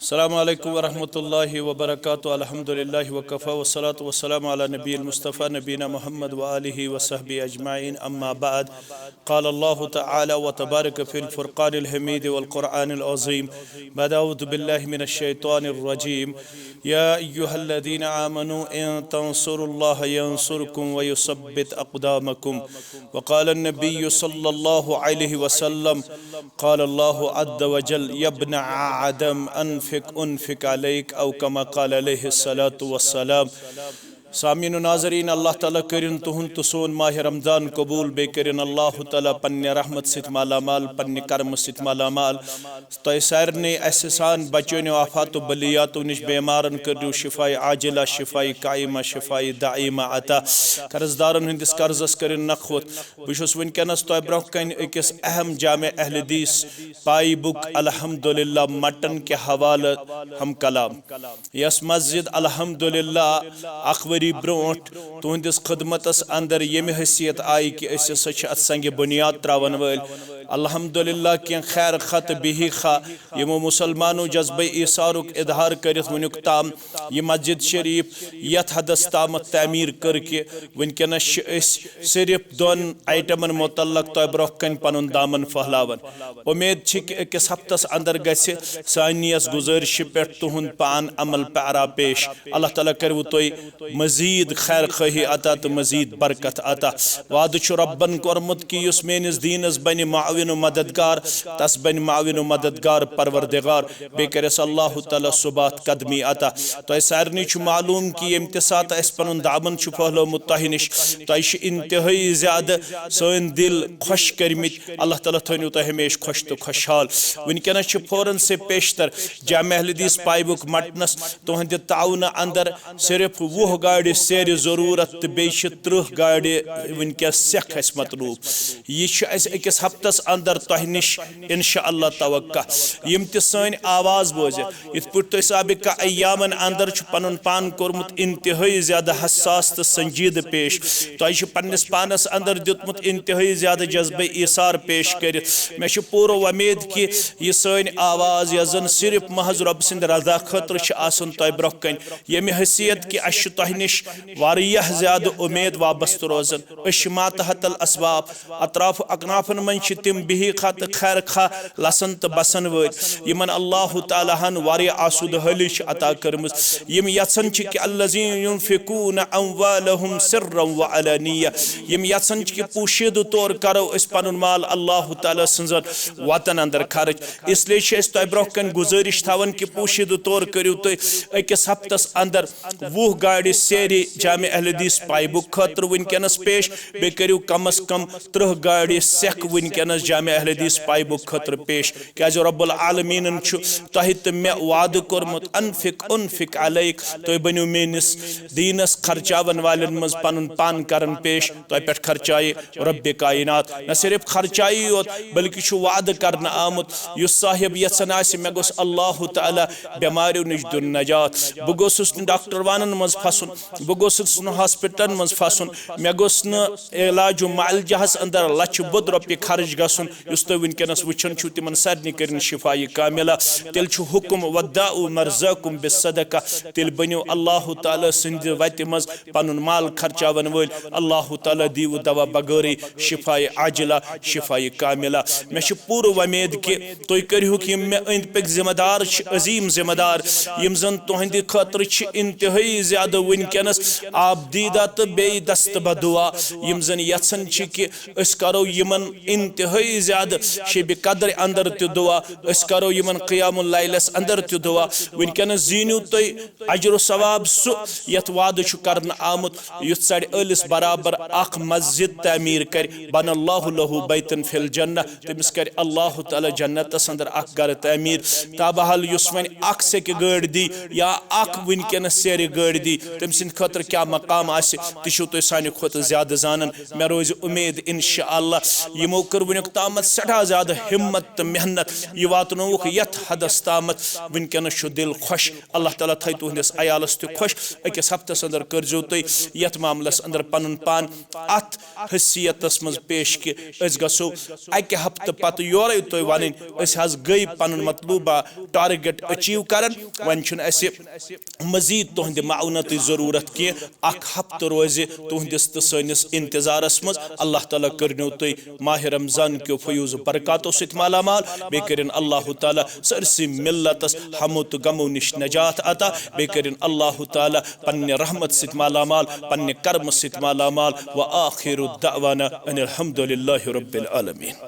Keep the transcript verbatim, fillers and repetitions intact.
السلام عليكم ورحمة الله وبركاته. الحمد لله وكفى، والصلاة والسلام على نبي المصطفى نبينا محمد وآله وصحبه أجمعين. أما بعد، قال الله تعالى وتبارك في الفرقان الحميد والقرآن العظيم بعد أعوذ بالله من الشيطان الرجيم: يا أيها الذين آمنوا إن تنصروا الله ينصركم ويثبت أقدامكم. وقال النبي صلى الله عليه وسلم: قال الله عز وجل: يا ابن آدم أنفق أنفق عليك، أو كما قال عليه الصلاة والسلام. سامعین و ناظرین، اللہ تعالیٰ کٔرِن تُہُنٛد تہٕ سون ماہِ رمضان قبوٗل، بیٚیہِ کٔرِن اللہ تعالیٰ پننہِ رحمت سۭتۍ مالا مال، پننہِ کرمہٕ سۭتۍ مالا مال۔ تۄہہِ سارنٕے اَسہِ سان بچٲنِو آفات و بلیاتو نِش، بیمارن کٔرِو شفاء عاجلہ، شفاء قائمہ، شفاء دائمہ عطا۔ قرض دارن ہٕنٛدِس قرضس کٔرِن نکھوت۔ بہٕ چھُس وٕنکیٚنَس تۄہہِ برونٛہہ کنہِ أکِس اہم جامع اہل حدیث پایہِ بُک الحمدللہ مٹن کہِ حوالہٕ ہم کلام۔ یۄس مسجد الحمدللہ اکھ ؤری برونٛٹھ تُہنٛدِس خدمتس اندر ییٚمہِ حیثیت آیہِ کہِ أسۍ ہسا چھِ اتھ سنگِ بنیاد تراون وٲلۍ، الحمدللہ، کینٛہہ خیر خواہ تہٕ بِہی خواہ، یِمو مسلمانو جذبہ ایثارُک اظہار کٔرِتھ وُنیُک تام یہِ مسجد شریف یتھ حدس تامتھ تعمیٖر کٔر کہِ وٕنکیٚنس چھِ أسۍ صرف دۄن آیٹمن متعلق تۄہہِ برونٛہہ کنہِ پنُن دامن پھٔہلاوان۔ اُمید چھِ کہِ أکِس ہفتس اندر گژھِ سانہِ یَس گُزٲرشہِ پٮ۪ٹھ تُہُنٛد پان عمل پیرا پیش۔ اللہ تعالیٰ کَرِوٕ تۄہہِ مزید خیر خواہی عطا تہٕ مزید برکت عطا۔ وعدٕ چھُ رۄبن کوٚرمُت کہِ یُس میٲنِس دیٖنس بنہِ معاون و مددگار، تس بنہِ معاون و مددگار پروردگار۔ بیٚیہِ کَرٮ۪س اللہ تعالیٰ ثبات قدمی عطا۔ تۄہہِ سارنٕے چھُ معلوٗم کہِ ییٚمہِ تہِ ساتہٕ اَسہِ پنُن دامن چھُ پھٔہلومُت تۄہہِ نِش، تۄہہِ چھِ انتہٲیی زیادٕ سٲنۍ دِل خۄش کٔرمٕتۍ۔ اللہ تعالیٰ تھٲینو تۄہہِ ہمیشہِ خۄش تہٕ خۄشحال۔ وٕنکیٚنس چھِ فوراً سے پیشتر جامع اہل حدیث پایبُک مٹنس تُہنٛدِ تعاونہٕ اندر صرف وُہ گاڑِ سیرِ ضروٗرت تہٕ بیٚیہِ چھِ ترٕٛہ گاڑِ وٕنکیٚس سیٚکھ اَسہِ مطلوب۔ یہِ چھُ اَسہِ أکِس ہفتس اندر تۄہہِ نِش انشاءاللہ توقع۔ یِم تہِ سٲنۍ آواز بوزِ، یِتھ پٲٹھۍ تۄہہِ سابقہ ایامن اندر چھُ پنُن پان کوٚرمُت انتہٲیی زیادٕ حساس تہٕ سنجیدٕ پیش، تۄہہِ چھُ پننِس پانس اندر دیُتمُت انتہٲیی زیادٕ جذبہٕ ایثار پیش کٔرِتھ۔ مےٚ چھُ پوٗرٕ وۄمید کہِ یہِ سٲنۍ آواز، یۄس زن صرف محض رۄب سٕنٛدِ رضا خٲطرٕ چھِ آسان تۄہہِ برونٛہہ کنہِ، ییٚمہِ حیثیت کہِ اسہِ چھُ تۄہہِ نِش واریاہ زیادٕ اُمید وابستہٕ روزان۔ أسۍ چھِ ماتحت الاسباب، اطراف و اکنافن منٛز چھِ تِم بِہی خواہ تہٕ خیر خواہ لسن تہٕ بسن وٲلۍ، یِمن اللہ تعالیٰ ہن واریاہ آسودٕ حٲلی چھِ عطا کٔرمٕژ، یِم یژھان چھِ کہِ الذین ینفقون اموالہم سرا و علانیہ، یِم یژھان چھِ کہِ پوشیدٕ طور کرو أسۍ پنُن مال اللہ تعالیٰ سٕنٛزن وتن اندر خرٕچ۔ اس لیے چھِ أسۍ تۄہہِ برونٛہہ کنہِ گُزٲرِش تھاوان کہِ پوشیدٕ طور کٔرِو تُہۍ أکِس ہفتس اندر وُہ گاڑِ سیرِ جامع اہل حدیث پایبُک خٲطرٕ وٕنکیٚنس پیش، بیٚیہِ کٔرِو کم از کم ترٕٛہ گاڑِ سیٚکھ وٕنکیٚنس جامع اہل حدیث پایبُک خٲطرٕ پیش، کیازِ رب العالمیٖنن چھُ تۄہہِ تہٕ مےٚ وعدٕ کوٚرمُت، انفق انفق علیک، تُہۍ بٔنِو میٲنِس دیٖنس خرچاون والٮ۪ن منٛز پنُن پان کران پیش، تۄہہِ پٮ۪ٹھ خرچایہِ رب کائنات۔ نہ صرف خرچایہِ یوت، بلکہِ چھُ وعدٕ کرنہٕ آمُت، یُس صاحب یژھان آسہِ، مےٚ گوٚژھ اللہ تعالیٰ بٮ۪ماریو نِش دیُن نجات۔ بہٕ گوٚژھُس نہٕ ڈاکٹر وانن منٛز پھسُن، بہٕ گوٚژھُس نہٕ ہاسپٹلن منٛز پھسُن، مےٚ گوٚژھ نہٕ علاج و معالجہس اندر لچھِ بوٚد رۄپیہِ خرٕچ گژھُن۔ یُس تُہۍ وٕنکیٚنس وٕچھان چھِو، تِمن سارنٕے کٔرِن شفایہِ کاملہ۔ تیٚلہِ چھُ حُکم، وداؤ مرضاکم بالصدقہ، تیٚلہِ بٔنِو اللہ تعالیٰ سٕنٛدِ وتہِ منٛز پنُن مال خرچاون وٲلۍ۔ اللہ تعالیٰ دیٖوٕ دوا بغٲرٕے شفایہِ عاجلہ، شفایہِ کاملہ۔ مےٚ چھِ پوٗرٕ وۄمید کہِ تُہۍ کٔرِہُکھ یِم مےٚ أنٛدۍ پٔکۍ ذمہٕ دار چھِ، عظیٖم ذمہٕ دار، یِم زن تُہنٛدِ خٲطرٕ چھِ انتہٲیی زیادٕ وٕنکیٚنس آبدیدہ تہٕ بیٚیہِ دستبہ دعا، یِم زن یژھان چھِ کہِ أسۍ کرو یِمن انتہٲیی زیادٕ شبِ قدرِ اندر تہِ دعا، أسۍ کرو یِمن قیام اللیلس اندر تہِ دعا۔ وٕنکیٚنس زیٖنِو تُہۍ اجر و ثواب سُہ یتھ وعدٕ چھُ کرنہٕ آمُت، یُتھ ژرِ ٲلِس برابر اکھ مسجد تعمیٖر کرِ، بنى الله له بيتا في الجنة، تٔمِس کرِ اللہ تعالیٰ جنتس اندر اکھ گرٕ تعمیٖر۔ تابحال یُس وۄنۍ اکھ سیٚکہِ گٲڑۍ دی یا اکھ وٕنکیٚنس سیرِ گٲڑۍ دی، تٔمۍ سٕنٛدِ خٲطرٕ کیٛاہ مقام آسہِ، تہِ چھِو تُہۍ سانہِ کھۄتہٕ زیادٕ زانان۔ مےٚ روزِ اُمید انشاءاللہ یِمو کٔر وٕنیُک تامَتھ سٮ۪ٹھاہ زیادٕ ہمت تہٕ محنت، یہِ واتنووُکھ یَتھ حدس تامَتھ۔ وٕنکیٚنَس چھُ دِل خۄش، اللہ تعالیٰ تھٲے تُہٕنٛدِس عیالَس تہِ خۄش۔ أکِس ہفتَس اندر کٔرزیو تُہۍ یَتھ معاملَس اندر پَنُن پان اَتھ حیثیتَس منٛز پیش کہِ أسۍ گژھو اَکہِ ہفتہٕ پتہٕ یورَے تۄہہِ وَنٕنۍ، أسۍ حظ گٔے پَنُن مطلوبہ ٹارگیٹ ایچیو کران۔ وۄنۍ چھُنہٕ اَسہِ مزید تُہنٛدِ معاونتٕچ ضروٗرت کینٛہہ۔ اکھ ہفتہٕ روزِ تُہنٛدِس تہٕ سٲنِس انتظارس منٛز۔ اللہ تعالیٰ کٔرنو تُہۍ ماہِ رمضان کیو فیوض و برکاتو سۭتۍ مالا مال۔ بیٚیہِ کٔرِن اللہ تعالیٰ سٲرسٕے ملتس ہمو تہٕ غمو نِش نجات عطا۔ بیٚیہِ کٔرِن اللہ تعالیٰ پننہِ رحمت سۭتۍ مالا مال، پننہِ کرمہٕ سۭتۍ مالا مال۔ وآخر دعوانا ان الحمد للہ رب العالمین۔